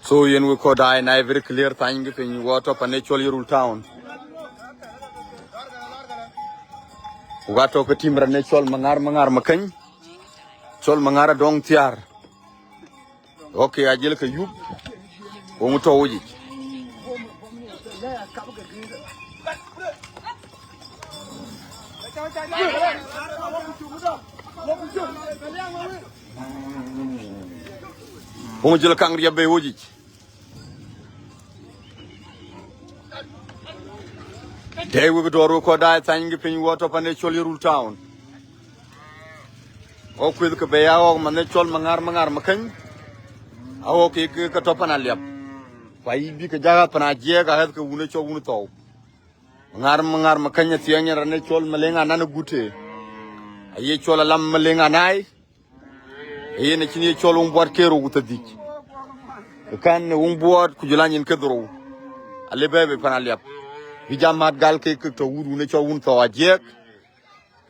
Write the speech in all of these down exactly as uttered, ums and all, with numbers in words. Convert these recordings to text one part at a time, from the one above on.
So yen we kɔc daai, na ye very clear, thany ke piny, wɔ tɔ̈ pan ë cɔl Yirol Town. Wɔ tɔ̈ ke tim ran ë cɔl Maŋar, Maŋar Makäny, cɔl Maŋar Adɔŋ Thiäär. Okay, ajël ke yup, wɔ tɔ̈ wocic. Wɔ jël kaŋ riɛp bei wocic. Dɛ̈ɛ̈i wek duɔ̈ɔ̈r we kɔc daai, thany ke piny, wɔ tɔ̈ pan ë cɔl Yirol Town. Ɣɔ̈k kueth ke bei a ɣɔ̈k man ë cɔl Maŋar, Maŋar Makäny. A ɣɔ̈k ke, ke, ke tɔ̈ pan Aliap. Ku ayï bï ke jak pan Ajiɛɛk, aɣɛ̈th ke wun ë cɔl Wun Thɔu. Maŋar, Maŋar Makäny athiɛɛŋ nyin ran ë cɔl Maleŋ Anan Gute. Aye cɔl Alam Maleŋ Anai. Yen acïn ye cɔl wuŋ buɔt ke rou ku thiërdhïc. Kän ë wuŋ buɔt ku jɔl a nyin ke dhorou. Ale bɛ̈ɛ̈i bei pan Aliap. Bï jam mat gal ke, ke tɔ̈ wut wun ë cɔl Wun Thɔu Ajiɛɛk.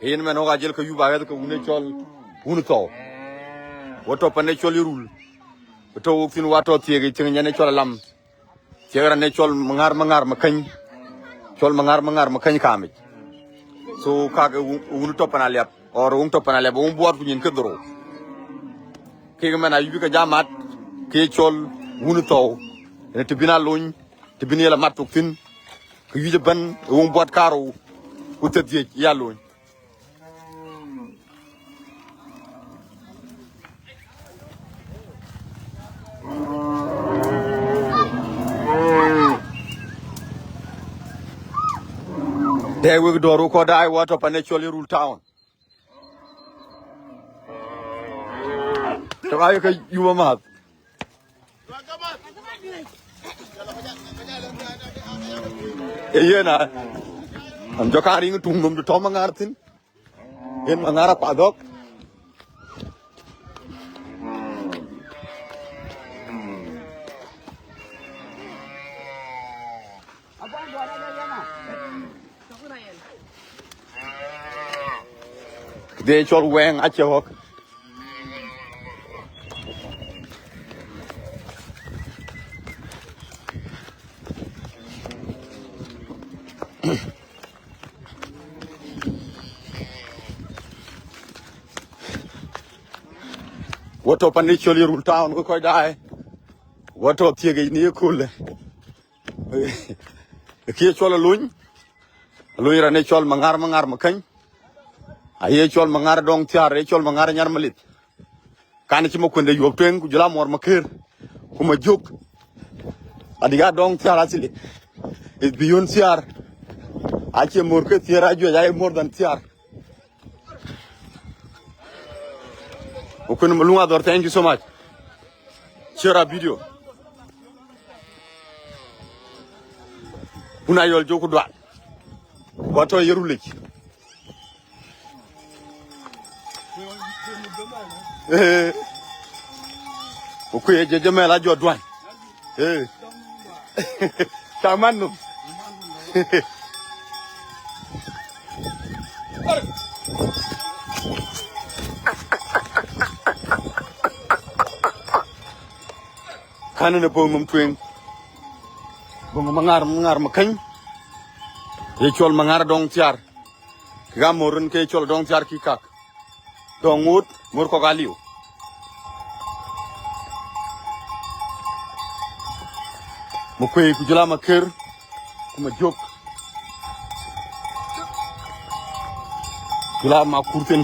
Yen mɛn ɣɔ̈k ajël ke yup aɣɛ̈th ke wun ë cɔl Wun Thɔu. Wɔ tɔ̈ pan ë cɔl Yirol. Wɔ tɔ̈ wok thïn, wɔ tɔ̈ thiëëk ë cieŋ nyin ë cɔl Alam. Thiëëk ran ë cɔl Maŋar, Maŋar Makäny. Cɔl Maŋar, Maŋar Makäny kaamic. So kak ë wun, wun tɔ̈ pan Aliap, or wuŋ tɔ̈ pan Aliap, wuŋ buɔt ku nyin ke dhorou. Kek mɛn ayï bï ke jam mat, ke cɔl Wun Thɔu. Yen të bïn a lony, të bïn ye la mat thok thïn. Ke yuc ëbɛ̈n ë wuŋ buɔt karou ku thiërdhïc ya lony. Dɛ̈ɛ̈i wek duɔ̈ɔ̈r we kɔc daai, wɔ tɔ̈ pan ë cɔl Yirol Town. Tɔ̈ ka ye ke yup amääth. Ee yen a, am jɔ kaŋ riŋ tuŋ nɔm të tɔ̈ Maŋar thïn. Yen Maŋar akuadhɔ̈k. Dee cɔl wɛŋ acie ɣɔ̈k. Wɔ tɔ̈ pan ë cɔl Yirol Town, we kɔc daai. Wɔ tɔ̈ thiëëk yic në ye köölë. Kë ye cɔl Alony, Alony ran ë cɔl Maŋar, Maŋar Makäny. Aye cɔl Maŋar Adɔŋ Thiäär, aye cɔl Maŋar Nyar Malith. Kan cï Makuënde yuɔp tueŋ, ku jɔl a Muɔr Makër, ku Majök. Adï Adɔŋ Thiäär asili. It's beyond Thiäär. Acie more ke Thiäär ajuëc, aye more than Thiäär. Okun Maluŋ Adhɔr, thank you so much. Share our video. Wun Ayɔl Jok ku Dual. Wɔ tɔ̈ Yirol yic. Eh. Okun ye jɛ jɛ mɛl ajɔ duany. Eh. Cak man nɔm. Kan në bɔ̈ nɔm tueŋ. Bɔ̈ nɔm Maŋar, Maŋar Makäny. Ye cɔl Maŋar Adɔŋ Thiäär. Kek aa mor rin ke cɔl Adɔŋ Thiäär kï kak. Dɔŋ ŋot, mor kɔ̈k aliu. Makuëi ku jɔl a Makër, ku Majök. Jɔl a Makur thïn.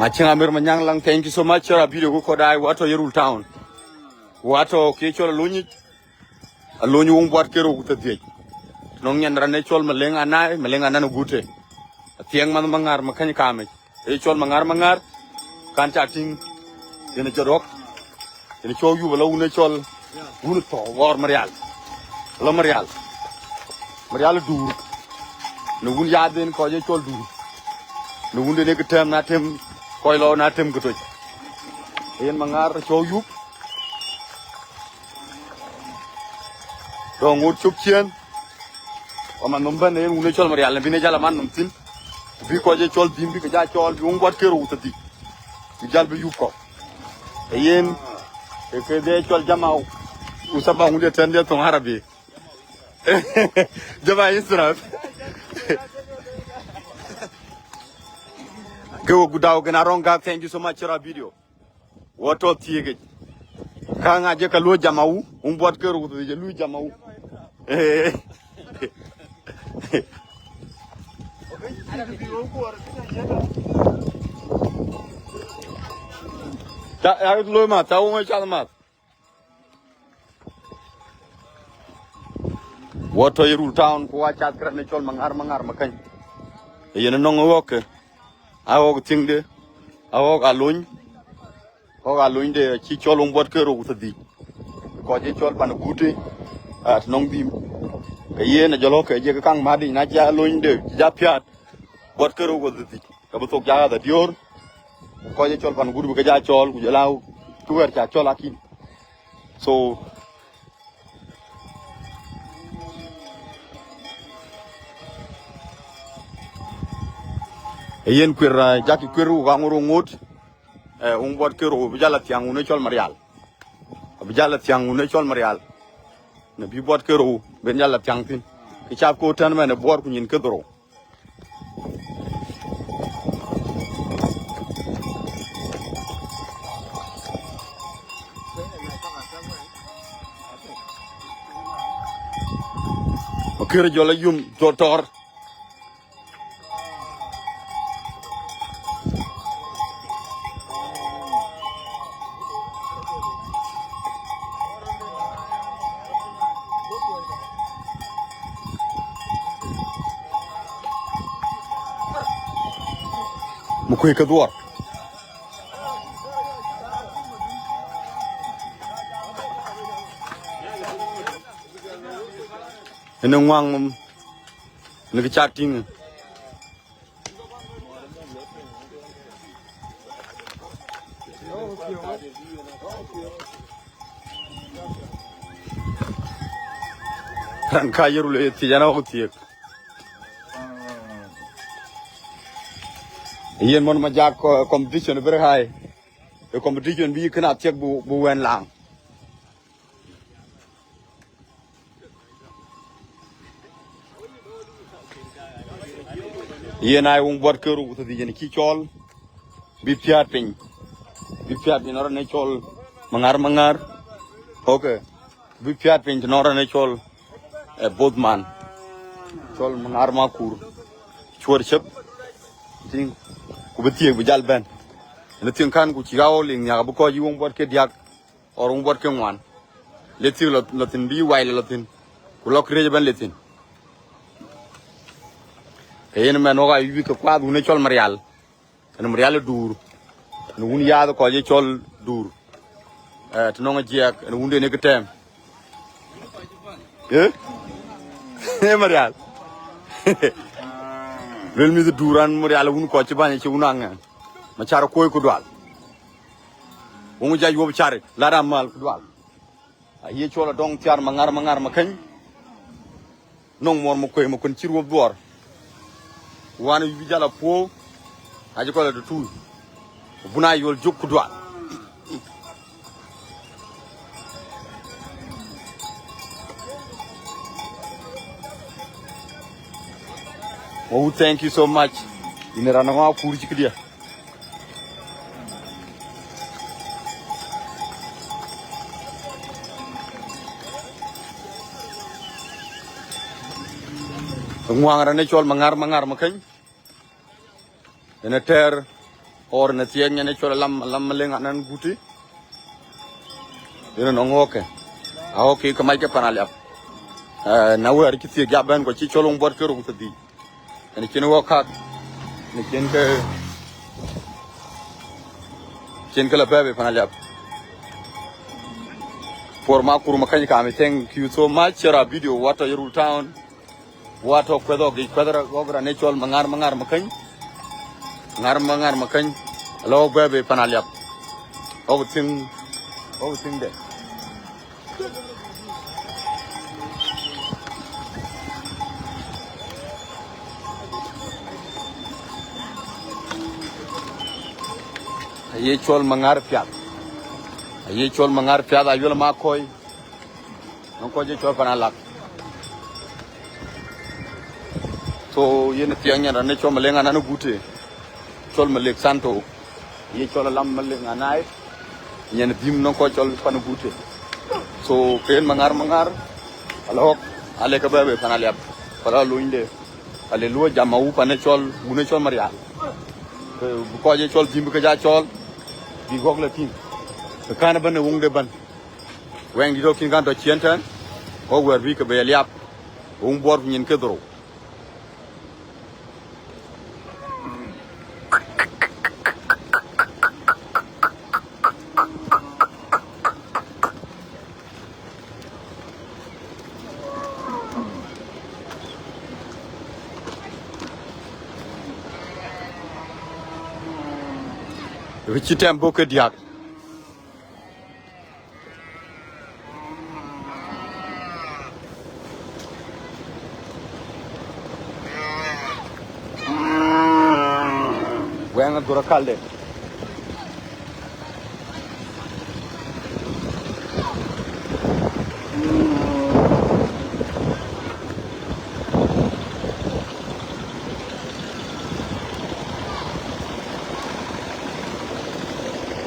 Macieŋ Amer Manyaŋ Laŋ, thank you so much. Share our video ku kɔc daai, wɔ tɔ̈ Yirol Town. Wɔ tɔ̈ kë cɔl Alony yic. Alony wuŋ buɔt ke rou ku thiërdhïc. Nɔŋ nyin ran ë cɔl Maleŋ Anai, Maleŋ Anan Gute. Athiɛɛŋ man Maŋar Makäny kaamic. Ë cɔl Maŋar Maŋar, kan cak tïŋ, yen ë cɔl rɔ̈k, yen ë cɔl yup ala wun ë cɔl, wun ë thɔ̈u, ɣɔr Marial. Ala Marial. Marial ë Duur. Në wun yaden kɔc ë cɔl Duur. Në wunden ë kë tɛm na tɛm, kɔc lɔ na tɛm kë toc. Yen Maŋar ë cɔl yup. Dɔŋ ŋot cök ciëën. Wa man nɔm bɛ̈n, yen wun ë cɔl Marial, bïn ë jal aman nɔm thïn. Bï kɔc ë cɔl dhïm bï ke ja cɔɔl, bï wun buɔt ke rou thiërdhïc. Bï jäl bï yup kɔ̈k. Ee yen, ee ke dhie cɔl jama u saba ŋun de tɛ̈n de thoŋ Arabi. Jama Israel. Ke wo gudau gena rong gak, thank you so much for our video. Wo tɔ̈ thiëëkic. Ka ŋa je ka luo jama u, wun buɔt ke rou thiërdhïc je luo jama u. Eh. Ta, ya lo ma, ta wo ŋa cha ma. Wo tɔ̈ Yirol Town, ku wa cath kërɛn ë cɔl Maŋar, Maŋar Makäny. Yen nɔŋ ɣɔ̈k ke, a ɣɔ̈k thiëŋde, a ɣɔ̈k alony, ɣɔ̈k alonyde cï cɔl wun buɔt ke rou thiërdhïc. Kɔc ë cɔl pan Guti, a, të nɔŋ dhïm. Ke yen ajɔl ɣɔ̈k ke je ke kaŋ mädic, na cï alonyde cï ja piaat, buɔt ke rou thiërdhïc. Ke bï thok ja ɣath adiöör, ku kɔc ë cɔl pan Guti bï ke ja cɔɔl, ku jɔl a kë wɛ̈ɛ̈r ca cɔl akïn. So, ee yen kuer, ah, jakï kuer, ku ka ŋot rou ŋot, eh, wun buɔt ke rou bï jal a thiäŋ wun ë cɔl Marial. Abï jal a thiäŋ wun ë cɔl Marial. Në bï buɔt ke rou ben jal a thiäŋ thïn. Kë cath ke tɛ̈n mɛn ë buɔɔr ku nyin ke dhorou. Makër jɔl a yum jɔ tɔɔr. Më kuëë ke dhuɔɔr. Ënë ŋuaŋ, në kë cak tïŋ. Raan ka Yirol ë thiëc, an, awɔk thiëëk. Yen mɔn ma jak, uh, competition very high. Ë competition bï kën a thiëk bu, bu wɛn laŋ. Yen ai wun buɔt ke rou thiërdhïc yen cï cɔɔl, bï piäät piny. Bï piäät piny nɔn raan ë cɔl Maŋar, Maŋar. Okay. Bï piäät piny të nɔn raan ë cɔl, eh, Bothman. Cɔl Maŋar Makur. Cuɔr cep. Tïŋ. Ku bï thiëëk bï jal bɛ̈n. Në thiëŋ kan ku cï ɣa ɣɔ̈k liŋ nhiak abï kɔc yï wun buɔt ke diäk. Or wun buɔt ke ŋuan. Le thiëk lɔ, lɔ thïn bï wai lɔ thïn. Ku lɔ këriëëc ëbɛ̈n le thïn. Ke yen mɛn wok ayï bï ke kuaath wun ë cɔl Marial. Ënë Marial ë Duur. Ënë wun yaath kɔc ë cɔl Duur. Eh, të nɔŋ ajiɛɛk, ënë wunden ë kë tɛɛm. Eh? Eh, Marial. Luel mïth Duur an Marial wun kɔc cï bäny cï wun aŋɛn. Ma car kuöi ku dual. Wun ja yuɔp cari, la ram mal ku dual. Aye cɔl adɔŋ thiar Maŋar, Maŋar Makäny. Nɔŋ muɔr Makuëi, Makuëi cï ruɔp dhuɔɔr. Wan wic jal apuɔ̈u, acï kɔl atutuui. Ku bun a yol jök ku dual. Wawut, thank you so much. Yïn raan ŋɔ akur cï këdiɛ. Ŋuaŋ raan ë cɔl Maŋar, Maŋar Makäny. Ënë tɛɛr, or ënë thiëëk nyan ë cɔl Alam, Alam Maleŋ anan Guti. Ënë nɔŋ ɣɔ̈k ke. A ɣɔ̈k ke ke mac ke pan Aliap. Eh, na wɛ̈ɛ̈r cï thiëëk ja bɛ̈n ku cï cɔl wun buɔt ke rou thiërdhïc. Ënë cïn ɣɔ̈k kak, ënë cïn ke, cïn ke la bɛ̈ɛ̈i pan Aliap. Puɔr Makur Makäny kam, thank you so much, share our video, wa tɔ̈ Yirol Town, wa tɔ̈ kuɛth ɣɔ̈k, kuɛth ɣɔ̈k raan ë cɔl Maŋar, Maŋar Makäny, Maŋar, Maŋar Makäny, ala ɣɔ̈k bɛ̈ɛ̈i pan Aliap, ɣɔ̈k thïn, ɣɔ̈k thïn de. Aye cɔl Maŋar Piath. Aye cɔl Maŋar Piath, Ayuel Makɔi. Nɔŋ kɔc ye cɔl Pan Alak. So, yen thiɛŋ nyan raan ë cɔl Maleŋ Anan Gute. Cɔl Malek Santo. Ye cɔl Alam Maleŋ Anai. Nyan dhim nɔŋ kɔc cɔl Pan Gute. So, ke yen Maŋar, Maŋar. Ala ɣɔ̈k, ale ke bɛ bɛ Pan Aliap. Pala lunyde. Ale luɔ jam awu pan ë cɔl, wun ë cɔl Marial. Ke kɔc ye cɔl dhim ke ja cɔl. Bï ɣɔ̈k la tïŋ. Ke kan bɛ̈n ë wuŋde bɛ̈n. Wɛŋ dït ɣɔ̈k kïn kan tɔ ciɛn tɛ̈n. Ɣɔ̈k wɛ̈ɛ̈r bï ke bɛ liap. Wuŋ buɔɔt ku nyin ke dhorou. Wïc cï tɛm bɔ̈ ke diäk. Wɛŋ agur akalde.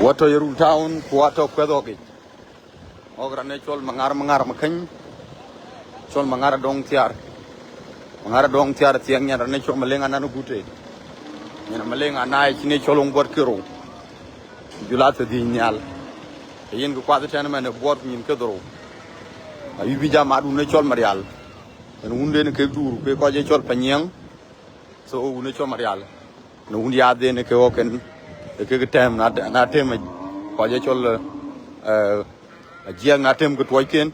Watɔ Yirol Town, ku watɔ kuɛth ɣɔ̈kic. Ɣɔ̈k raan ë cɔl Maŋar, Maŋar Makäny, cɔl Maŋar Adɔŋ Thiar. Maŋar Adɔŋ Thiar thiɛŋ nyan raan ë cɔl Maleŋ Anan Gute. Nyan Maleŋ Anai cïn ë cɔl wuŋ buɔt kerou. Jula thiërdhïc nhial. Ke yen kë kuath ëtɛ̈n ëmɛn ë buɔt ku nyin kedhorou. Ayï bï jam adun ë cɔl Marial. Yen wunden kek duur, ke kɔc ë cɔl Panyiɛŋ. So wun ë cɔl Marial. Në wun yath den ë ke ɣɔ̈k ken, ë kek tɛm na, na tem kɔc ë cɔl, eh, Ajiɛk na tem ke tuɔcken.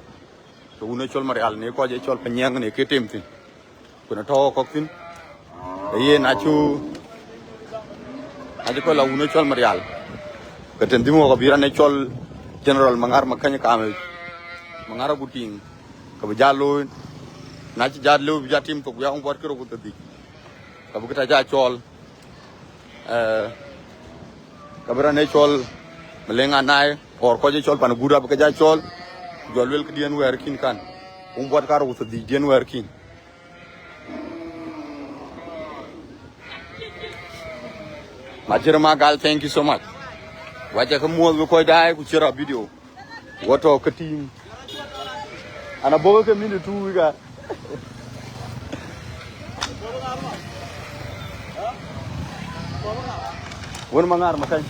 Ke wun ë cɔl Marial në kɔc ë cɔl Panyiɛŋ në ke tem thïn. Ku në tɔ̈ kɔ̈k thïn. Ke yen acï, acï kɔc la wun ë cɔl Marial. Ke tën dhim ɣɔ̈k abï raan ë cɔl General Maŋar Makäny kaam ë Maŋar agut tiiŋ. Ke bï jal looi. Na cï jal looi bï jal tim thok bï ya wuŋ buɔt kerou ku thiërdhïc. Ka bï kë tɔ ja cɔɔl. Eh, ka bï raan ë cɔl Maleŋ Anai, or kɔc ë cɔl Pan Guda bï ke ja cɔɔl, ku jɔ luel këdiɛ̈n wɛ̈ɛ̈r kïn kan. Wuŋ buɔt karou ku thiërdhïc diɛ̈n wɛ̈ɛ̈r kïn. Macir Magal, thank you so much. Wac akë muɔ̈th bï kɔc daai ku cï rɔt video. Watɔ ke tim. Ana bɔ̈ ke minute two wika. Wën Maŋar Makäny.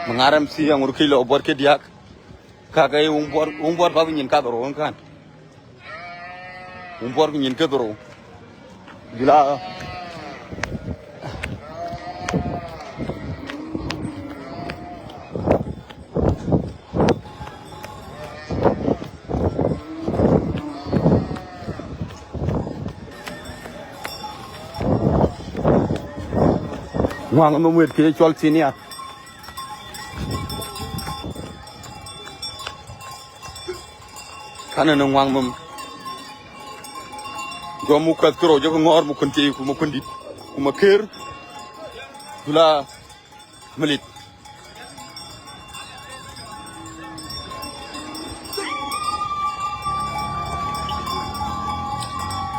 Maŋar M C aŋur kilo buɔt ke diäk. Kake wuŋ buɔt, wuŋ buɔt bä nyin kadhorou wën kan. Wuŋ buɔt nyin kedhorou. Jula. Ŋuaŋ nɔm wet ke cɔl thinia. Kanë në ŋuaŋ nɔm. Jɔ muk kuɛth kërou jɔkï ŋɔɔr muk kën tei ku muk kën dït ku muk kër. Jula melit.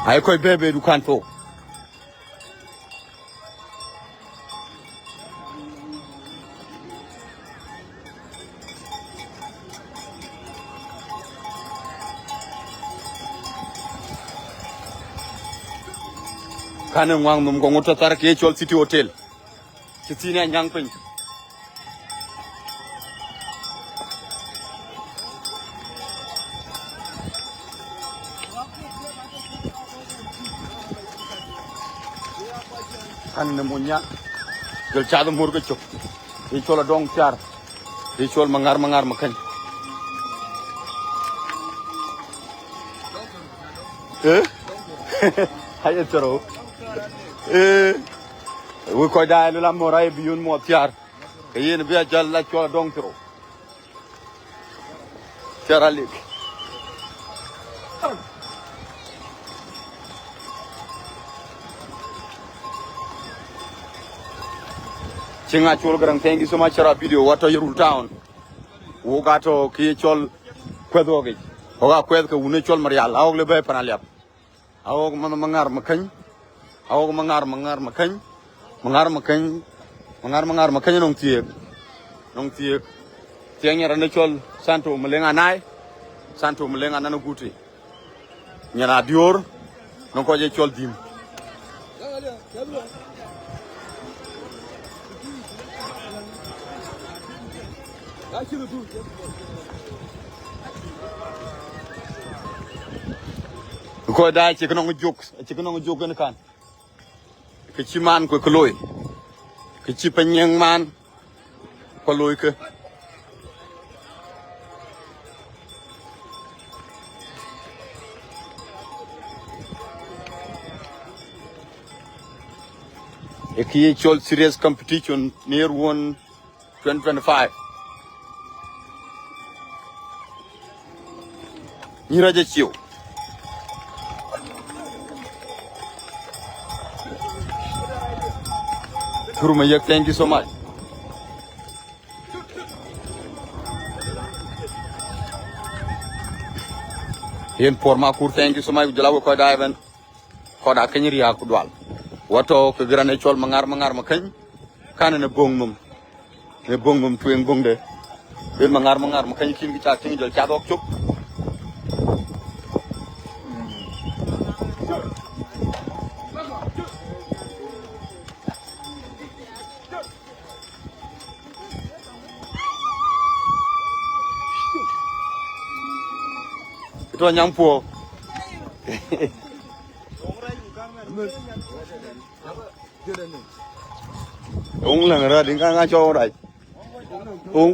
Ai kɔc bɛ̈ɛ̈i bei dukan thok. Kanë ŋuaŋ nɔm kɔŋ ŋot tɔ thar ke cɔl City Hotel. Cï thiin ë nyäŋ piny. Kan në munya. Gël cath mur ke cök. Ë cɔl Adɔŋ Thiar. Ë cɔl Maŋar, Maŋar Makäny. Eh? Aye thero. Eh. Wek kɔc daai, luel amor aye bï yön muɔɔth thiaar. Ke yen bï a jäl la cuɔl adɔŋ thirou. Thiaar alik. Cï ŋa col Garaŋ, thank you so much, share our video, wa tɔ̈ Yirol Town. Wok atɔ̈ kë ye cɔl kuɛth ɣɔ̈k yic. Ɣɔ̈k akuɛth ke wun ë cɔl Marial, a ɣɔ̈k le bɛ̈ɛ̈i pan Aliap. A ɣɔ̈k Maŋar Makäny. A ɣɔ̈k Maŋar, Maŋar Makäny. Maŋar Makäny. Maŋar, Maŋar Makäny nɔŋ thiëëk. Nɔŋ thiëëk. Thiëëk nyan raan ë cɔl Santo Maleŋ Anai. Santo Maleŋ Anai Guti. Nyan Adior, nɔŋ kɔc ë cɔl dhïm. Kɔc daai acïk nɔŋ jök, acïk nɔŋ jök en kan. Kë cï man ku kë looi. Kë cï Panyiɛŋ man. Ku looi kë. Ë kë ye cɔl serious competition në ruɔ̈n twenty twenty-five. Nyïr Raja Ciu. Kuru Mayek, thank you so much. Yen Puɔr Makur, thank you so much. Ku jɔl a wek kɔc daai ëbɛ̈n. Kɔc aa keny riääk ku dual. Wa tɔ̈ ke gïran ë cɔl Maŋar, Maŋar Makäny. Kan në boŋ nhom. Në boŋ nhom tueŋ boŋde. Yen Maŋar, Maŋar Makäny kïn kë cak tïŋ jɔl cath ɣɔ̈k cök. Tɔ̈ nyam puɔ̈u. Ŋuŋ läŋ rɛ̈t, ŋa ŋa cɔu rac. Ŋuŋ.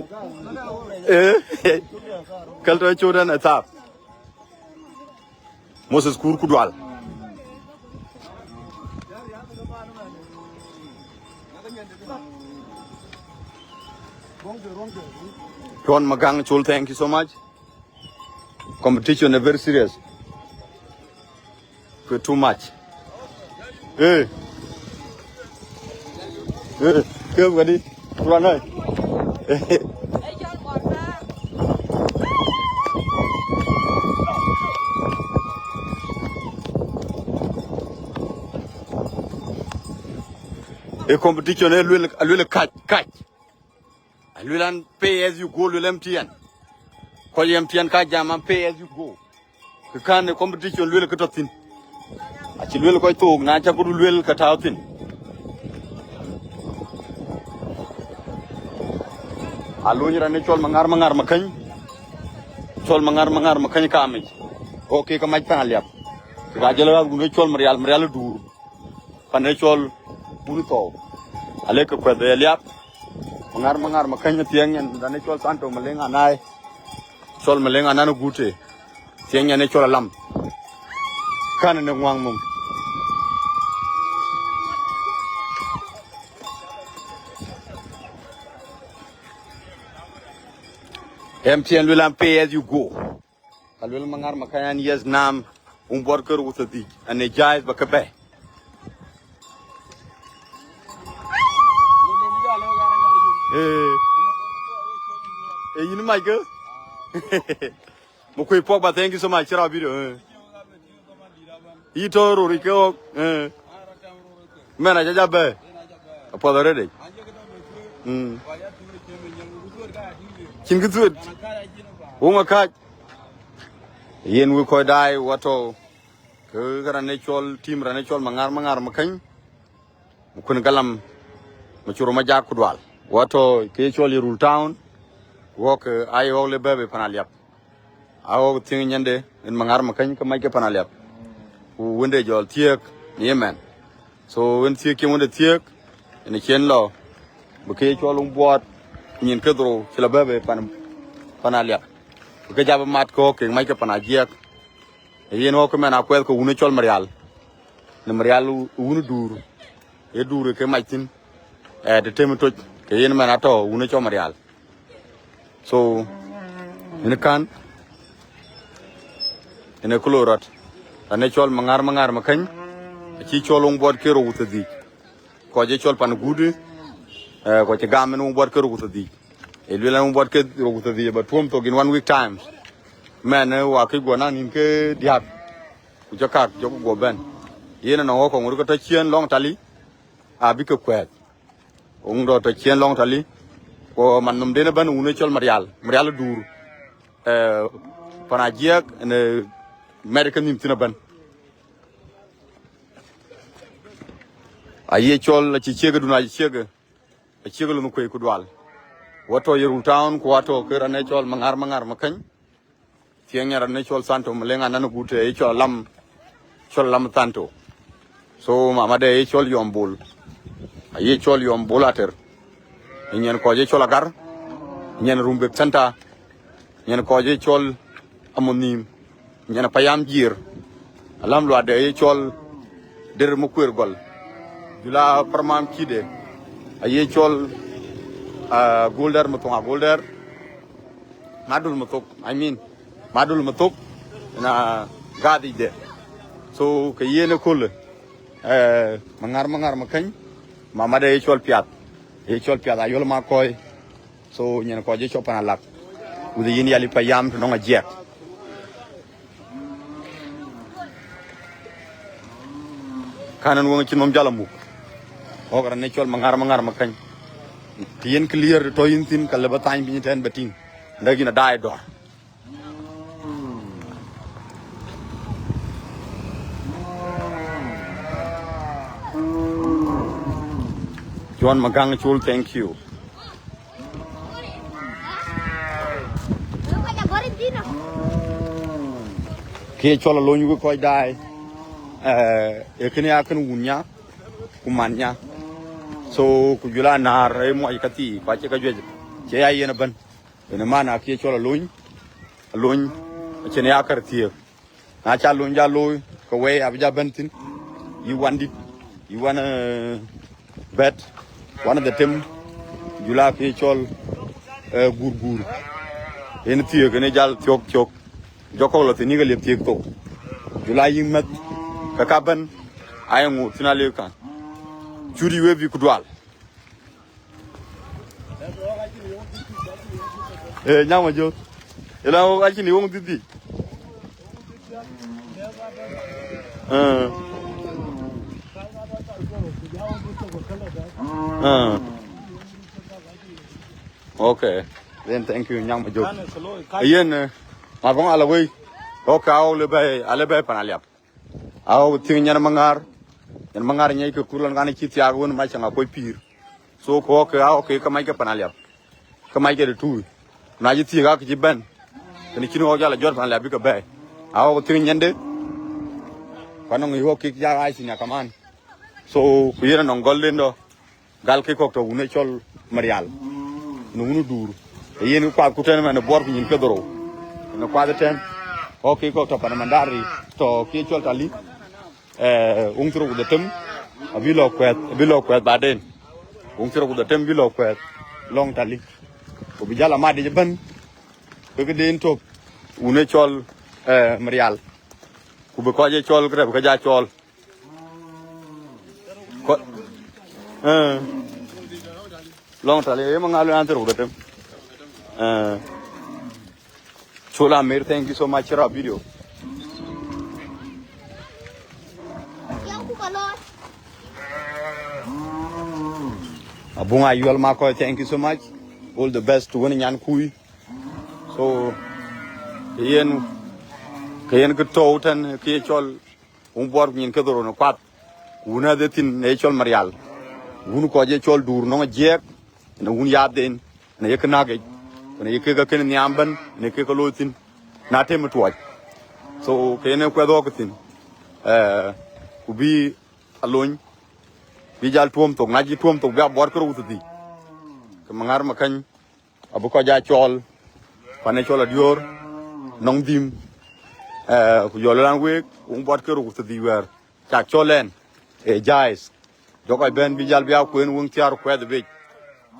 Eh. Kɛl tɔ̈ cöt ɛn ë thap. Moses Kur ku dual. John Magang Chol, thank you so much. Competition is very serious. Ku too much. Eh. Eh, kef kadi. Kuran ai. E competition e luel, luel kac, kac. Luel an pay as you go, luel M T N. Kɔc M T N ka jam an pay as you go. Kë kan e competition luel kë tɔ̈ thïn. Acï luel kɔc thook, na cä këdu luel kë tääu thïn. Alony raan ë cɔl Maŋar, Maŋar Makäny. Cɔl Maŋar, Maŋar Makäny kamic. Go kek ke mac pan Aliap. Kek ajɔl ɣäth wun ë cɔl Marial, Marial ë Duur. Pan ë cɔl wun thɔɔu. Alek ke kuɛth ë Aliap. Maŋar, Maŋar Makäny thiëëŋ nyan raan ë cɔl Santo Maleŋ Anai. Cɔl Maleŋ Anai Gute. Thiëëŋ nyan ë cɔl Alam. Kan në ŋuaŋ mum. M T N luel an pay as you go. Ka luel Maŋar Makäny an yes, naam, wun buɔt kër wuth adhic, an e jais ba ke bɛ̈ɛ̈i. Eh. Eh, yïn mac ke? Më kuëc Pogba, thank you so much. Share our video. Eh. Yï tɔ̈ roric ke ɣɔ̈k. Eh. Mɛn aca ja bɛ̈ɛ̈i. Apuɔth arëëdec. Mm. Cïn kë thuet. Wun ë kac. Yen wek kɔc daai wa tɔ̈. Ke raan ë cɔl, tim raan ë cɔl Maŋar, Maŋar Makäny. Më kuën galam, më cur ma jak ku dual. Wa tɔ̈ ke cɔl Yirol Town. Ɣɔ̈k, eh, aye ɣɔ̈k le bɛ̈ɛ̈i pan Aliap. A ɣɔ̈k thiëŋ nyande, en Maŋar Makäny ke mac ke pan Aliap. Ku wënde jɔl thiëëk në yemɛn. So, wën thiëëk cïn wënde thiëëk, en cien lɔ, bï ke cɔl wun buɔt, nyin ke dhorou, cï lɔ bɛ̈ɛ̈i pan, pan Aliap. Bï ke jap mat ke ɣɔ̈k kek mac ke pan Ajiɛk. Yen ɣɔ̈k ke mɛn akuɛth ke wun ë cɔl Marial. Në Marial wun Duur. Ee duur ke mac thïn, eh, të tem toc, ke yen man atɔ̈ wun ë cɔl Marial. So, yen kan, yen ë kë loi rɔt. Raan ë cɔl Maŋar, Maŋar Makäny, acï cɔl wun buɔt ke rou ku thiërdhïc. Kɔc ë cɔl pan guut, eh, kɔc cï gam en wun buɔt ke rou ku thiërdhïc. Ee luel an wun buɔt ke rou ku thiërdhïc ba tuɔ̈m thok in one week times. Mɛn, eh, wa kë guɔ naŋ nïn ke diäk, ku cä kak jɔku guɔ bɛ̈n. Yen anɔŋ ɣɔ̈k kɔŋ wur ke tɔ ciëën lɔŋ tali, abï ke kuɛɛth. Wun dɔ tɔ ciëën lɔŋ tali, ku man nhomden ëbɛ̈n wun ë cɔl Marial, Marial ë duur, eh, pan Ajiɛk në mɛt ke nhïm thïn ëbɛ̈n. Aye cɔl acï ciëkëdun, acï ciëkë, acï ciëkë lon kuei ku dual. Wa tɔ Yirol Town, ku wa tɔ ke raan ë cɔl Maŋar, Maŋar Makäny. Thiëŋ nyan raan ë cɔl Thanto, Maleŋ anan gut ë cɔl Lam, cɔl Lam Thanto. So, mamade ë cɔl Yɔm Bol. Aye cɔl Yɔm Bol Ater. Nyan kɔc ë cɔl Agar. Nyan Rumbek Center. Nyan kɔc ë cɔl Amunhïïm. Nyan Payam Jiir. Alam luade ë cɔl Der Mukuer Gɔl. Jula Parmam Kide. Aye cɔl, ah, Goldɛr Muthoŋ Agoldɛr. Madul Muthok, I mean, Madul Muthok, na gadhicde. So, ke yen ëköl, eh, Maŋar, Maŋar Makäny, mamade ye cɔl Piath, ye cɔl Piath Ayol Makɔi. So, nyan kɔc ye cɔl pan Alak. Wudhi yin yali Payam të nɔŋ Ajiɛk. Kan en weŋ cïn nhom jal amuk. Ɣɔ̈k raan ë cɔl Maŋar, Maŋar Makäny. Të yen clear të tɔ yïn thïn, ka lë ba thany piny tɛ̈n ba tïŋ. Ndɛ̈k yïn adaai dɔ̈ɔ̈r. John Magaŋ Col, thank you. Kë cɔl Alony wek kɔc daai, eh, ee kënë ya kën wun nya, ku man nya. So, ku jula naar, ee muɔc ka thii, ku acie ka juëc, cie ya yen ëbɛ̈n. Ënë man akë cɔl Alony, Alony, acïn ya kär thiëëk. Na ca Alony ja looi, ke wei abï ja bɛ̈n thïn, yï wandït, yï wan, eh, bɛ̈t, wan dhetem, jula kë cɔl, eh, gurgur. Yen thiëëk, yen jal thiɔ̈k thiɔ̈k. Jɔ kɔ̈k lɔ thïn, yï ke liep thiëëk thok. Jula yï mɛ̈th, ke ka bɛ̈n, aye ŋoot thïn aliu kan. Cut yï wek bï ku dual. Eh, nyama jok. Ila wo acïn yöŋ dhïth dhïc. Eh. Eh. Okay. Then thank you, nyama jok. Yen, eh, ma bong ala wei. Okay, awo le bai, ale bai pan aliap. Aɣɔ̈k thiëŋ nyan Maŋar, nyan Maŋar nyɛc ke kur lɔn kan cï thiaak wën mac caŋ akuɔc pïïr. So, ku ɣɔ̈k ke aɣɔ̈k ke ke mac ke pan aliap, ke mac ke de tuui. Na cï thiëëk aake cï bɛ̈n, kën cïn ɣɔ̈k jal a jɔt pan aliap bï ke bɛ̈ɛ̈i. Aɣɔ̈k thiëŋ nyande, ku anɔŋ ɣɔ̈k kek ja ɣaac thïn akaman. So, ku yen anɔŋ gɔl den dɔ, gal ke kɔ̈k tɔ wun ë cɔl Marial, në wun ë Duur. Ee yen kuath ku tɛ̈n man ë buɔɔr ku nyin ke dhorou. Në kuath ë tɛ̈n, ɣɔ̈k ke kɔ̈k tɔ pan mandari, tɔ ke cɔl Tali, eh, wun thirou ku dhetem, abï lɔ kuɛth, abï lɔ kuɛth baden. Wun thirou ku dhetem bï lɔ kuɛth lɔŋ Tali. Ku bï jal amat yic ëbɛ̈n, ke këden tök, wun ë cɔl, eh, Marial. Ku bï kɔc ë cɔl kërɛp ke ja cɔl. Kɔ-, eh. Lɔŋ Tali, eh, Maŋar lo an thirou ku dhetem. Eh. Chula Mir, thank you so much for our video. Abuŋ Ayuɔl Makɔi, thank you so much. All the best to wun nyan kui. So, ke yen, ke yen kë tɔ̈u tɛ̈n, ke ye cɔl wun buɔɔr ku nyin ke dhorou në kuath, wun adhe thïn në ye cɔl Marial, wun kɔc ye cɔl Duur nɔŋ Ajiɛk, në wun yathden, në ye kë näk yic, ku në ye kek ke kën nhiam ëbɛ̈n, në kek ke looi thïn, na tem ë tuɔɔc. So, ke yen ë kuɛth ɣɔ̈k thïn, eh, ku bï Alony, bï jal tuɔ̈m thok, na cï tuɔ̈m thok, bï abuɔɔr ke rou ku thiërdhïc. Ke Maŋar Makäny, abï kɔc aa cɔɔl, pan ë cɔl Adiöör, nɔŋ dhïm, eh, ku jɔl raan week, wun buɔt ke rou ku thiërdhïc wɛ̈ɛ̈r, cak cɔl ɛn, ee jais. Jɔk kɔc bɛ̈n bï jäl bï a kueen wëŋ thiäär ku kuɛth ë bec.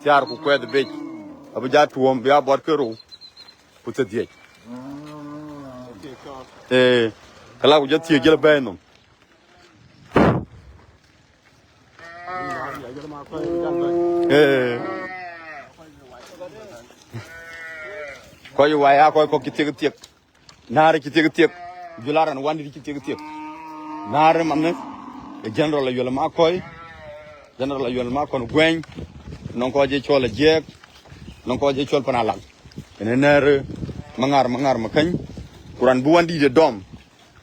Thiäär ku kuɛth ë bec. Abï ja tuɔ̈ɔ̈m bï a buɔt ke rou ku thiërdhiëc. Ee, këla ku jɔ thiëëk jël bɛ̈ɛ̈i nhom. Ee. Kɔc wai aa kɔc kɔ̈k cï thiëk thiëk. Näär cï thiëk thiëk. Jɔl a raan wandït cï thiëk thiëk. Näär manë, ë General Ayuel Makɔi. General Ayuel Makɔi Guɛny. Nɔŋ kɔc ë cɔl Ajiɛk. Nɔŋ kɔc ë cɔl Panalaŋ. Ënë näär Maŋar, Maŋar Makäny. Ku raan bï wandït ë dɔm.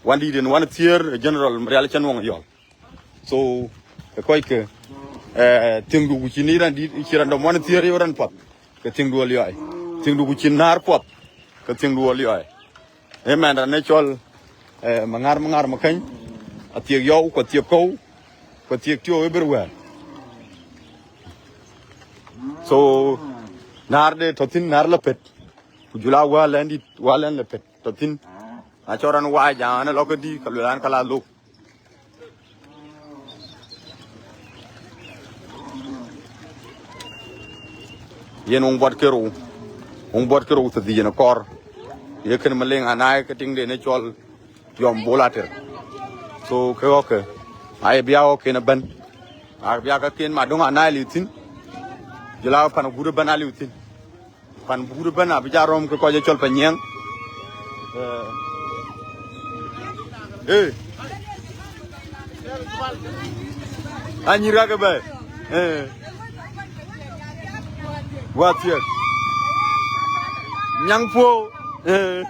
Wandït en wan thiëër, ë General Marial Cɛn Wɔŋ Yɔl. So, ë kɔckë, eh, thiëŋdu ku cïn raan dït, cï raan dɔm wan thiëër yo raan path, ke thiëŋdu aliɔi. Thiëŋdu ku cïn näär puɔth, ke thiëŋdu aliɔi. Ë mɛn raan ë cɔl, eh, Maŋar, Maŋar Makäny, athiëk yɔu, ku athiëk kɔu, ku athiëk tiɔu everywhere. So, näär de tɔ̈ thïn, näär la pet, ku jɔl a wälɛn dït, wälɛn la pet tɔ̈ thïn. Na cɔl raan wac, an, ë lɔ kedï, ka luel an, ka la lok. Yen wëŋ buɔt ke rou, wëŋ buɔt ke rou thiërdhïc yen kɔɔr. Ye kën Maleŋ Anaai ke tiŋden ë cɔl Yɔm Bol Ater. So, ke ɣɔ̈kkë, aye bï a ɣɔ̈kken ëbɛ̈n. Aye bï a käkken Madöŋ Anaai liu thïn. Jɔl a pan agut ëbɛ̈n aliu thïn. Pan buur ëbɛ̈n abï ja röm ke kɔc ë cɔl Panyiɛŋ. Ee. Anyïr kakë bɛ̈ɛ̈i. Ee. Wathiek. Nyaŋ puɔ̈u. Ee.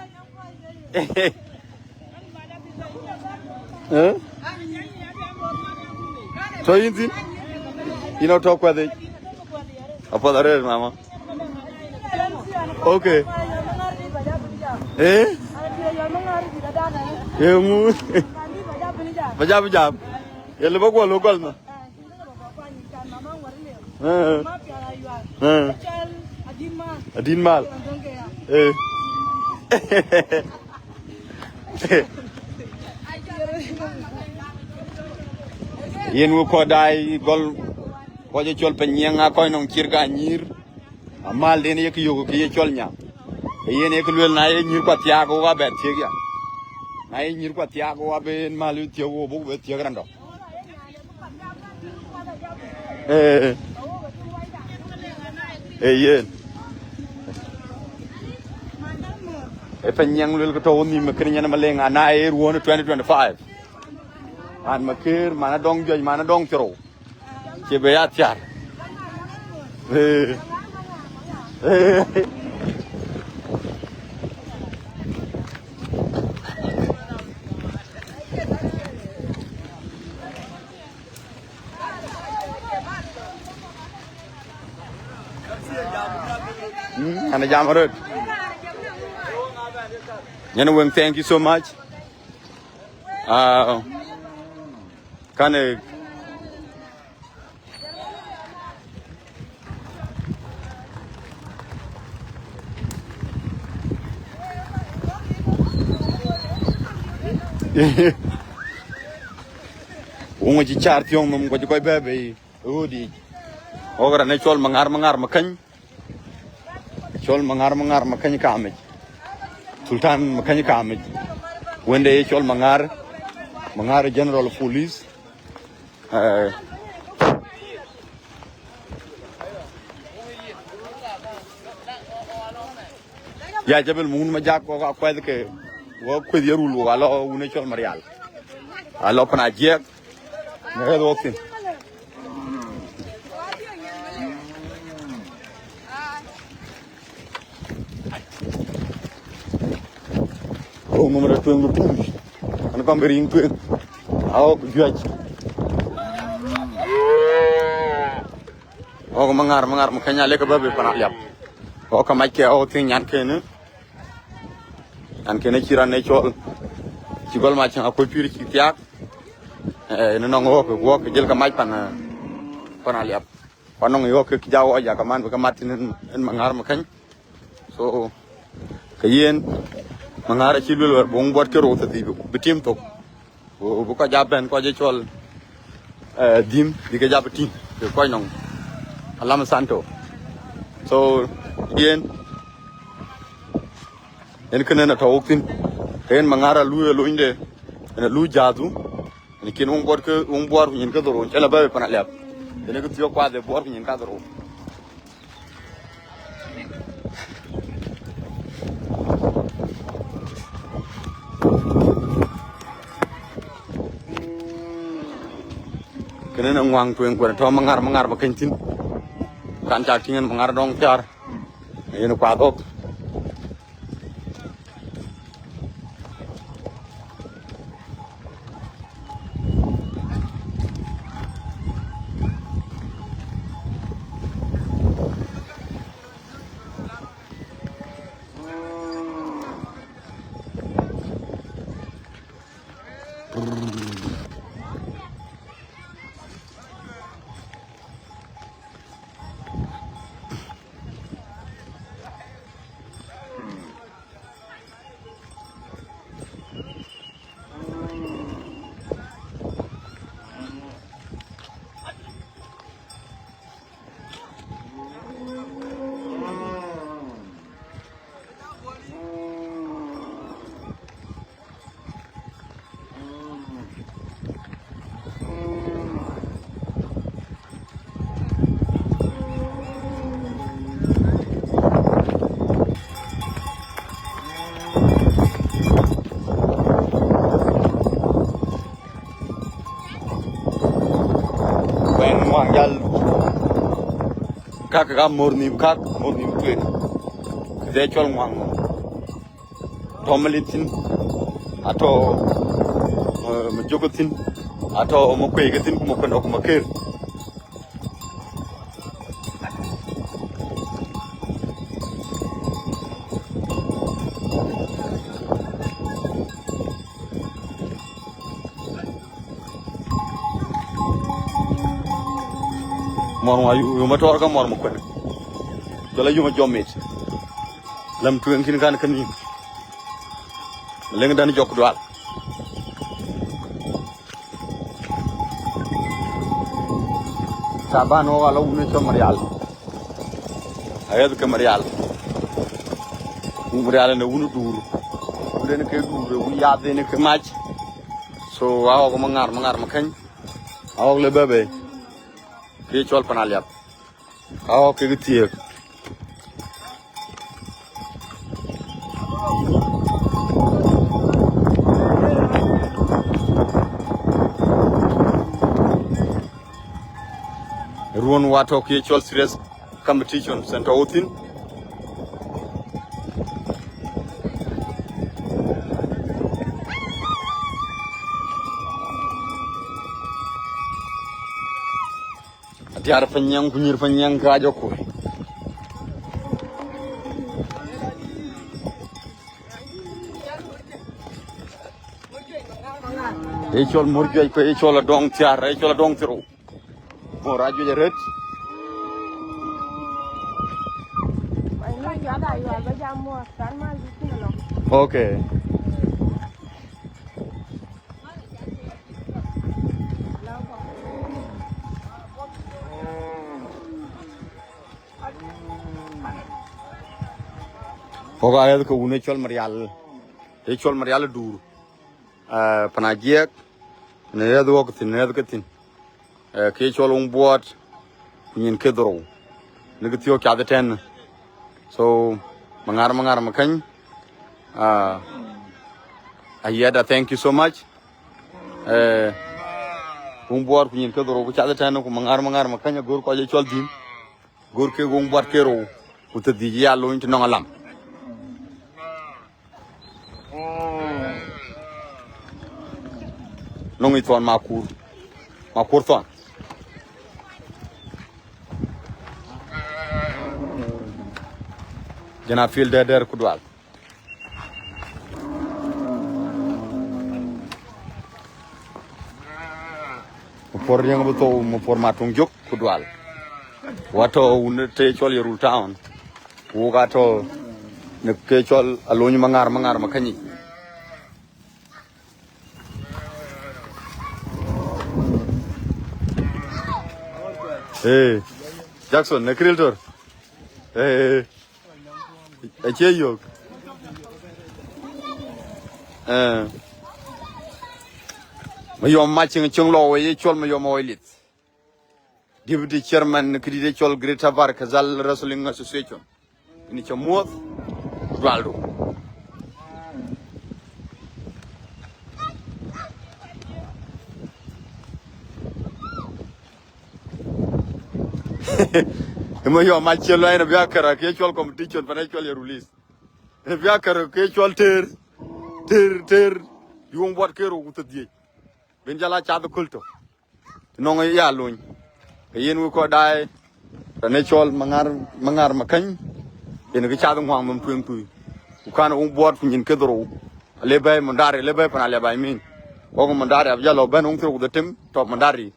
Eh? So yïn thïn? Yïn atɔ̈ kuɛth yic? Apath arëët, mama. Okay. Eh? Eŋu? Ba jam, jam. Ye lëbë guɔ lok gɔl nhom. Eh. Eh. Adït mal. Eh. Yen wek kɔc daai gɔl, kɔc ë cɔl Panyiɛŋ, aa kɔc nɔŋ cir ke anyïr. Amal den ye kë yök kë ye cɔl nyaŋ. Ke yen ye kë luel, na ye nyïr kuat thiaak, wok abɛ thiëk ya. Na ye nyïr kuat thiaak, wok abë en mal thiëk, wok buk bɛ thiëk randɔ. Eh, eh, yen. Ë Panyiɛŋ luel ke tɔ̈u nhïïm, kënë nyan Maleŋ Anaai ë ruɔ̈ɔ̈n twenty twenty-five. Man Makër, man Adɔŋ Juëc, man Adɔŋ Thierou. Cie bï ya thiar. Eh. Eh. Mm, ana jam rot. Nyan Weng, thank you so much. Ah, kane Wuŋ cï car thiɔ̈ŋ nɔm, ku cï kɔc bɛ̈ɛ̈i bei ɣööt yiic. Ɣɔ̈k raan ë cɔl Maŋar, Maŋar Makäny. Cɔl Maŋar, Maŋar Makäny Kamic. Sultan Makäny Kamic. Wënde ye cɔl Maŋar, Maŋar General of Police. Eh. Ya jabel mun ma jak, wok akuɛth ke, wok kueth ye rul, wok alɔ wun ë cɔl Marial. Alɔ pan Ajiɛk. Në rɛ̈th wok thïn. Wok nɔm rɛ̈ tueŋ de pul. An kɔm bï riŋ tueŋ. Awok juëc. Wok Maŋar, Maŋar Makäny alek bä bï pan Aliap. Wok ka mac ke wok thïn nyan kënë. Nyan kënë cï raan ë cɔl. Cï gɔl mac cäŋ akuc pïïr cï thiaak. Eh, në nɔŋ wok, wok jël ka mac pan, eh, pan Aliap. Ku anɔŋ yɔ̈ɔ̈k kek ja wɔ ya kaman bï ke mat thïn en, en Maŋar Makäny. So, ke yen, Maŋar acï luel wɛ̈t, buk buɔt ke rou thiërdhïc bï, bï tim thok. Ku bï kɔc ja bɛ̈n kɔc ë cɔl, eh, dhïm bï ke jap tïŋ ke kɔc nɔŋ alam Santo. So yen, yen kënë na tɔ̈ wok thïn, ke yen Maŋar aluui alonyde, yen aluui jathu, yen kën wun buɔt ke, wun buɔt ku nyin ke dhorou, cɛn abä pan aliap. Yen ke thiɔ̈k kuath ë buɔt ku nyin ka dhorou. Kënë në ŋuaŋ tueŋ kuɛn tɔ̈ Maŋar, Maŋar ba keny thïn. Kan cak tïŋ yen Maŋar dɔŋ thiaar. Yen kuath ɣɔ̈k. Wɛn ŋuaŋ jal. Kak ka mor nhïïm, kak mor nhïïm tueŋ. Këdhe cɔl ŋuaŋ. Tɔ̈ Malit thïn, atɔ̈, eh, Majök thïn, atɔ̈ Makuei ke thïn, ku Makuei ku Maker. Mɔr wa yu, yu matɔr ka mɔr Makuei. Jɔl a yu ma jɔm mit. Lam tueŋ kïn kan kan yïn. Leŋ dan jɔk dual. Taban wok ala wun cɔl Marial. Ayɛth ke Marial. Wun Marial ne wun dur. Wun den ke dur, wun yath den ke mac. So awok Maŋar, Maŋar Makeny. Awok le bebe. Ke cɔl pan aliap. Awok ke thiek. Ruɔ̈n wa tɔ̈ ke cɔl serious competition center wothin. Atiar Panyiɛŋ ku nyïr Panyiɛŋ ka jɔ kuɔ̈i. Ee cɔl mur juëc ku ee cɔl adɔŋ thiar, ee cɔl adɔŋ thiru. Mor ajuëc arët. Okay. Wok aɣɛ̈th ke wun ë cɔl Marial, ë cɔl Marial dur, eh, pan Ajiɛk, në ɣɛ̈th wok thïn, në ɣɛ̈th ke thïn. Eh, ke cɔl wun buɔɔt, ku nyin ke dhorou. Në ke thiɔ̈k cath ëtɛ̈n. So, Maŋar, Maŋar Makeny, ah, Ayiɛt, I thank you so much. Eh, wun buɔɔt ku nyin ke dhorou ku cath ëtɛ̈n, ku Maŋar, Maŋar Makeny, agör kɔc ë cɔl dhïn. Gör ke wun buɔɔt ke rou, ku thiërdhïc ya lony të nɔŋ alam. Nɔŋ ë thɔn Makur, Makur thɔn. Jɛn a fil dɛ̈dɛ̈r ku dual. Mupor riëŋ bï thou, mupor ma tuŋ jök ku dual. Watɔ̈ wun të cɔl Yirol Town. Wok atɔ̈ në ke cɔl alony Maŋar, Maŋar Makeny. Ee, Jackson, në Kiril Tor. Ee, acie yök. Ee, Mayom Macïŋ cïŋ lɔ wei ye cɔl Mayom Oilit. Deputy chairman këdït ye cɔl Greater Bahr el Ghazal Wrestling Association. Ënë cä muɔ̈th, dualdu. Ëmë yɔm acie lɔ en abï akär ke cɔl competition pan cɔl ye release. En abï akär ke cɔl tëër, tëër, tëër. Yuŋ buɔt ke rou ku thiërdhiëc. Ben jal a cath ëköl tök. Nɔŋ ya lony. Ke yen wek kɔc daai, tënë cɔl Maŋar, Maŋar Makäny, yen kë cath ŋuaŋ nhom tueŋ tui. Ku kan wuŋ buɔɔt ku nyin kedhorou. Ale bɛ̈ɛ̈i Mundari, ale bɛ̈ɛ̈i pan Aliap, I mean. Wok Mundari abï jal lɔ bɛ̈n wuŋ thiërrou ku dhetem, tɔ̈ Mundari.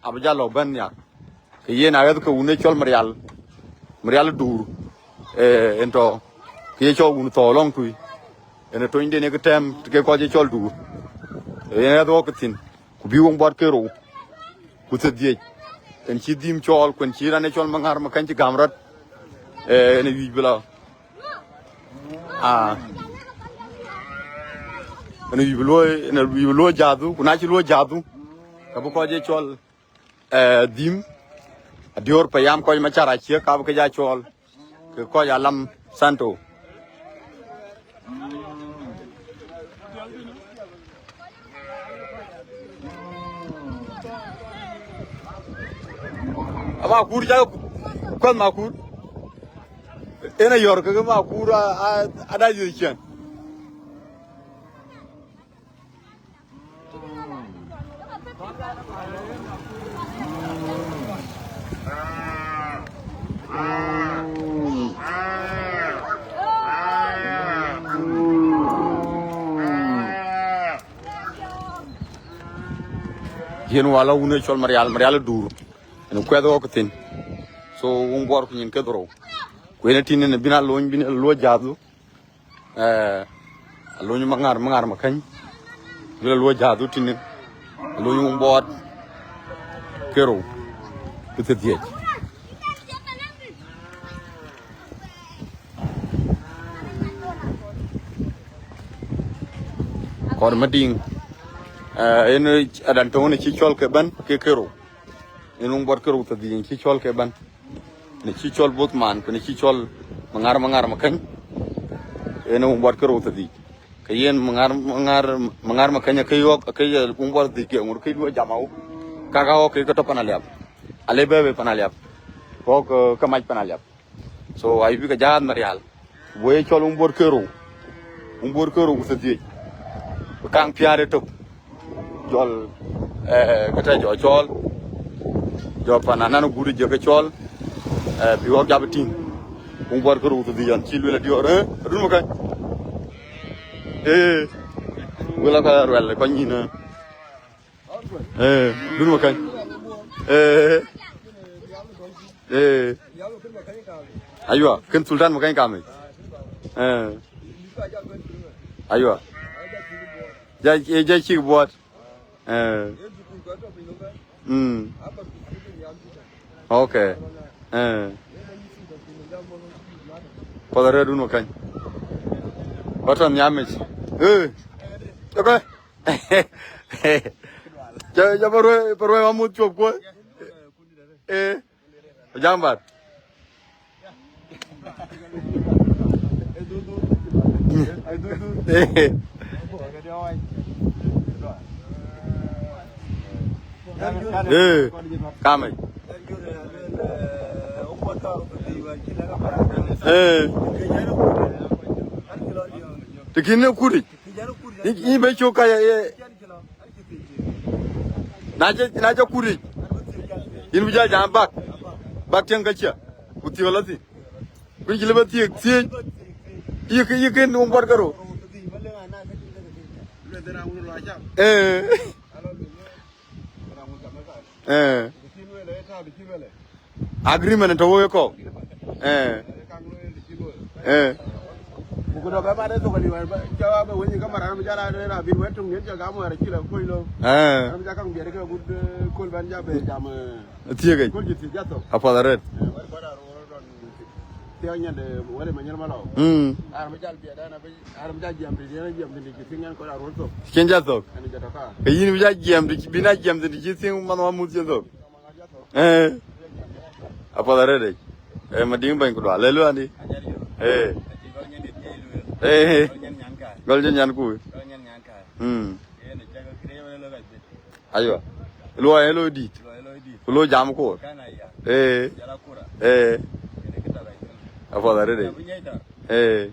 Abï jal lɔ bɛ̈n nhiar. Ke yen aɣɛ̈th ke wun ë cɔl Marial. Marial Duur. Ee, en tɔ̈. Ke ye cɔl wun thɔɔu lɔŋ tui. En ë tonyden ye kë tɛ̈m, ke kɔc ye cɔl Duur. Ee, en ɣɛ̈th wok thïn. Ku bï wuŋ buɔt ke rou. Ku thiërdhiëc. En cï dhïm cɔɔl, ku en cï raan ë cɔl Maŋar Makäny cï gäm rɔt. Ee, en ë wïc bï lɔ. Aa. En ë wïc bï luɔ̈i, en ë wïc bï luɔ̈i jadhu, ku na cï luɔ̈i jadhu, ka bï kɔc ye cɔl, ee, dhïm, adiöör payam kɔc macar aciëk, ka bï ke ja cɔɔl. Ke kɔc alam Santo. Ama kur ja kuɛth ma kur. Ena yɔr ke ma kur a, a, ada yï cien. Yen wala wun ë cɔl Marial, Marial Duur. En kuɛth ɣɔ̈k thïn. So, wuŋ buɔɔr ku nyin kedhorou. Ku en ë tïn en bïn a lony, bïn a luɔ̈i jadhu. Ee, alony Maŋar, Maŋar Makäny. Bï la luɔ̈i jadhu tïnë. Alony wuŋ buɔɔt. Kerou. Bï thiërdhiëc. Kɔɔr Madiŋ. Ee, en adan töŋ në cï cɔl ke bɛ̈n, ke kerou. En wuŋ buɔt kerou thiërdhiëc en cï cɔl ke bɛ̈n. Në cï cɔl Bothman, ku në cï cɔl Maŋar, Maŋar Makäny. En wuŋ buɔt kerou thiërdhiëc. Ke yen Maŋar, Maŋar, Maŋar Makäny ke yɔ̈ɔ̈k, ke ye wuŋ buɔt thiërdhiëc ke ŋur ke duö jam au. Kaka ɣɔ̈k ke ke tɔ̈ pan Aliap. Ale bɛ̈ɛ̈i pan Aliap. Ɣɔ̈k, eh, ke mac pan Aliap. So, ayï bï ke jääth Marial. Ku bï ye cɔl wuŋ buɔt kerou. Wuŋ buɔt kerou ku thiërdhiëc. Bï kaŋ piäät ëtök. Jɔl, eh, këtɛ jɔ cɔɔl. Jɔ pan anan guur jɔ ke cɔɔl. Eh, bï ɣɔ̈k jap tïŋ. Wuŋ buɔt kerou ku thiërdhiëc an cï luel adiɔ̈ɔ̈r, eh, adun Makäny. Eh, wela ka ruɛl kɔc nyïn, eh. Eh, dun Makäny. Eh. Eh. Aywa, kën Sultan Makäny kam. Eh. Aywa. Ja, eh, ja cïk buɔt. Eh. Mm. Okay. Eh. Pada rɛ dun Makäny. Wata nyamic. Eh. Okay. Ja, ja, parwe, parwe amuth cuɔp kuɔ. Eh. Jambat. Eh. Eh. Kame. Eh. Tikin ne kuri. Yïn, yïn bɛ cök ka ye, ye. Na cä, na cä kuric. Yïn bï jal jam bak. Bak tiɛŋ ka cia. Ku thiɔ̈k la thïn. Ku cï lë bä thiëëk thiëëc. Yïk, yïk en wuŋ buɔt kärou. Eh. Eh. Agreement tɔ̈ wok ë kɔ̈u. Eh. Eh. Ku ku dɔk ë mat ë thok aliu, ë ba, cä ba wëny ke maran, bï jal a rɛ̈ɛ̈r abï wɛ̈t töŋ yen cä gam wäär acï lɔ kuc lɔ. Eh. An, bï jal kaŋ biɛt ke gut, eh, köl bän jal bɛ jam, eh, thiëëk. Köl cï thiëëk jal thok. Apath arëët. Eh, wɛ̈t kɔc aruɔl rɔt thiëëk nyande wɛ̈t ë manyɛl malɔu. Mm. An, bï jal biɛt, an, abï, an, bï jal jiɛm tït, yen jiɛm tït cï thiëëk nyan kɔc aruɔl thok. Cïn jal thok. An, jal tɔ ka. Ke yïn bï jal jiɛm tït, bï na jiɛm tït cï thiëëk man wa muth cïn thok. Eh. Apath arëët. Eh, Madiŋ bɛ̈ny ku dual. Lelu andi. Eh. Eh. Gɔl jë nyan ku. Hmm. Aywa. Luɔi ë loi dït. Ku loi jam koor. Eh. Eh. Apath arëët. Eh.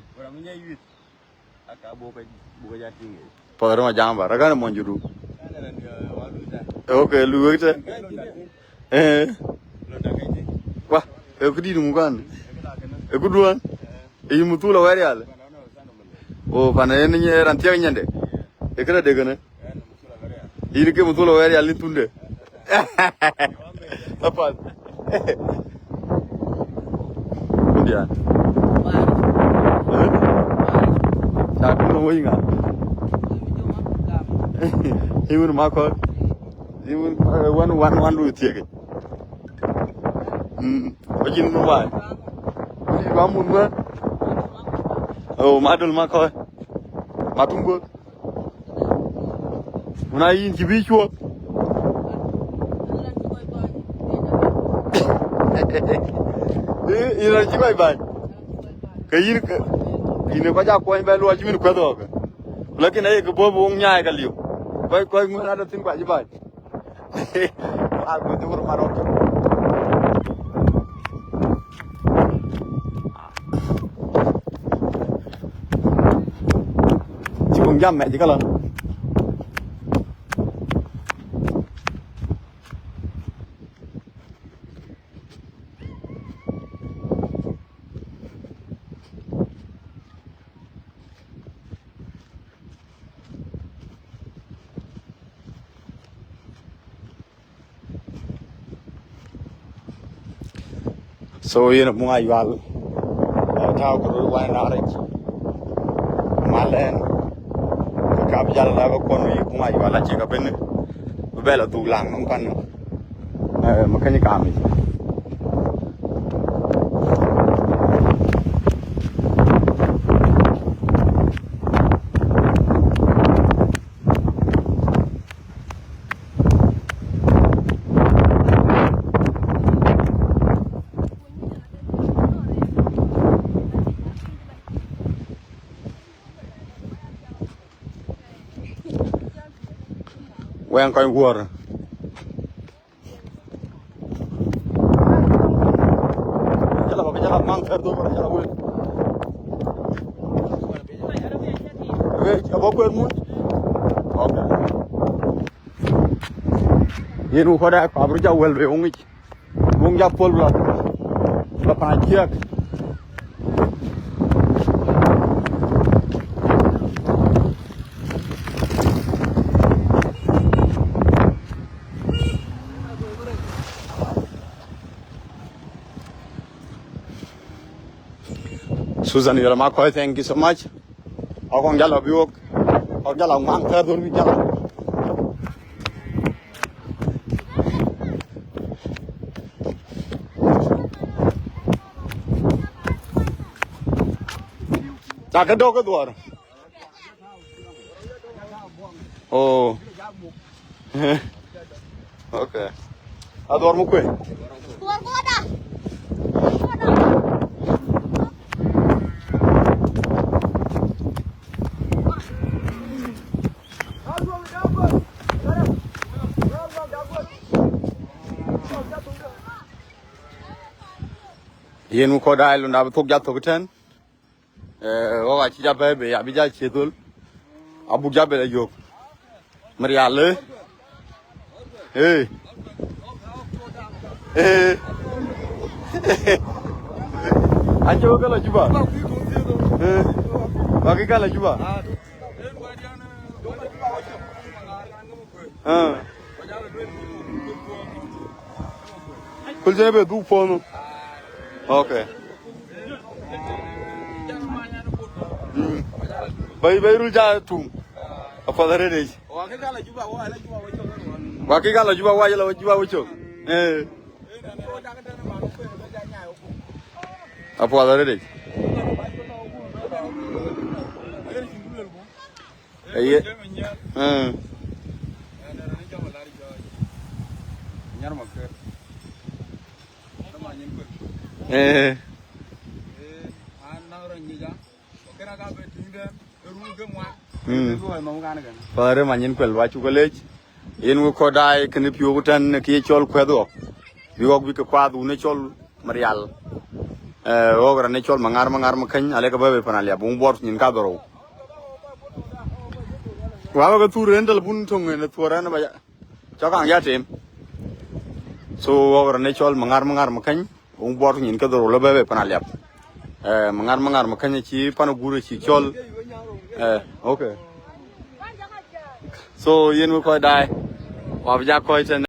Aka buk, buk ya tïŋ. Path röm ajam ba, rakan mony judu. Ana ran, eh, walu ta. Okay, lu wek te. Eh. Londa kai te. Wa, e kudït mu kan. E kuduan. E yï muthul awɛr yal. O, pan en nye ran thiëk nyande. E kira de gene. Yïn ke muthul awɛr yal ni thunde. Apath. Kundian. Eh? Ca kun no winga. Iwun ma ko. Iwun, eh, wan, wan, wan du thiege. Mm. Wajin no bai. Ni ba mun ma. Oh, madul ma ko. Matungo. Wun a yïn cï bï cuɔp. Yïn rɔt cï kɔc bäny. Ke yïn ke, yïn ë kɔc a kuɔny bɛ luɔi cï min kuɛth ɣɔ̈k. Lakin aye ke bɔ̈ bï woŋ nyaai ke liu. Kɔc, kɔc ŋuɛ̈n adɔ thïn kua cï bäny. Aku të wur marok. Cï wëŋ jam mɛc ëkë lɔ. So yen abuk ayual, eh, tääu ke röt wään raaric. Mal ɛn, ke ka bï jal la ke kuɔn wïc abuk ayual acï ke bɛ̈n, bï bɛ la dhuk laŋ nɔm pan, eh, makëny kaamic. Wɛ̈ɛ̈ŋ kɔc guɔ̈ɔ̈r. Jala ba, jala maŋ thɛɛr dhor, jala wël. Wël, abä kuɛɛr mut. Okay. Yen wä kɔda, ku abï röt ja wël bei woŋic. Woŋ ja pol la, la pan ciɛk. Susan, you're my coy, thank you so much. Akɔŋ jal abï wok. Akɔŋ jal aŋuaŋ thɛɛr dhor bï jal. Cakë dɔ̈k ë dhuɔɔr. Oh. Okay. Adhuɔr mu kue. Yen wä kɔc daai lunda bï thok jal thok tɛ̈n. Eh, wok acï ja bɛ̈ɛ̈i bei, abï ja cie dhöl. Abuk ja bɛ la yök. Marial, eh? Eh. Eh. Acï wek ke la Juba. Eh. Bäk ke la Juba. Ah. Kul jënë bɛ dhuk puɔ̈n. Okay. Bɛ̈i, bɛ̈i rul ja tuŋ. Apuɔth arëët yic. Wa kï ka la Juba wa la Juba wecök. Eh. Apuɔth arëët yic. Aye. Eh. Eh. Mm. Pare ma nyin kuɛl wa cuk lec. Yen we kɔc daai kënë piɔ̈u ku tɛ̈n kë ye cɔl kuɛth ɣɔk. Bï ɣɔk bï ke kuath wun ë cɔl Marial. Eh, ɣɔk raan ë cɔl Maŋar, Maŋar Makäny, alek bɛ̈ bei pan Aliap, wun buɔt nyin kadhorou. Wa ke thur en telepun töŋ en thuɔɔr ɛn ba ya. Cɔk kaŋ ya tem. So, ɣɔk raan ë cɔl Maŋar, Maŋar Makäny, wun buɔt nyin kadhorou lɔ bɛ̈ bei pan Aliap. Eh, Maŋar, Maŋar Makäny cï pan gur cï cɔl. Eh, okay. So, yen we kɔc daai. Wa bï ja kɔc tɛ̈n.